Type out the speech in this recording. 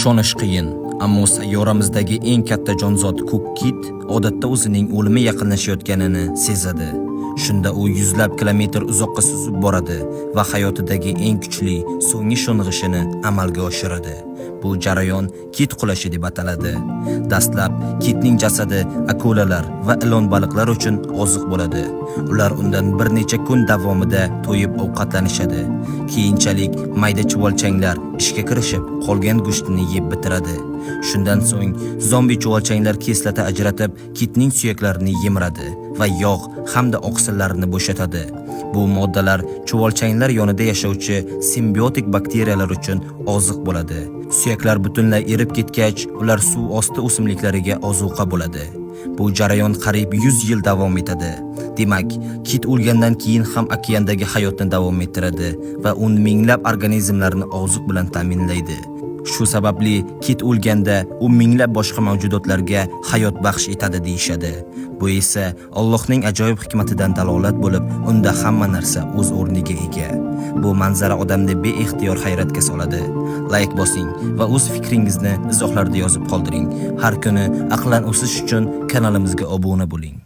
Ishonish qiyin, ammo sayyoramizdagi eng katta jonzot ko'k kit odatda o'zining o'limi yaqinlashayotganini sezadi. Shunda u yuzlab kilometr uzoqqa suzib boradi va hayotidagi eng kuchli so'nggi sho'ng'ishini amalga oshiradi. Bu jarayon kit qulashi deb ataladi. Dastlab kitning jasadi akulalar va ilon baliqlar uchun oziq bo'ladi. Ular undan bir necha kun davomida to'yib ovqatlanishadi. Keyinchalik mayda chuvalchanglar ishga kirishib, qolgan go'shtini yeb bitiradi. Shundan so'ng zombi chuvalchanglar kislota ajratib, kitning suyaklarini yemiradi va yog' hamda oqsillarni bo'shatadi. Bu moddalar chuvalchanglar yonida yashovchi simbiotik bakteriyalar uchun oziq bo'ladi. Suyaklar butunlay erib ketgach, ular suv osti o'simliklariga ozuqa bo'ladi. Bu jarayon qariyb 100 yil davom etadi. Demak, kit o'lgandan keyin ham okeandagi hayotni davom ettiradi va o'n minglab organizmlarni oziq bilan ta'minlaydi. Shu sababli kit o'lganda u minglab boshqa mavjudotlarga hayot baxsh etadi deyishadi. Bu esa Allohning ajoyib hikmatidan dalolat bo'lib, unda hamma narsa o'z o'rniga ega. Bu manzara odamni beixtiyor hayratga soladi. Layk bosing va o'z fikringizni izohlarda yozib qoldiring. Har kuni aqlan o'sish uchun kanalimizga obuna bo'ling.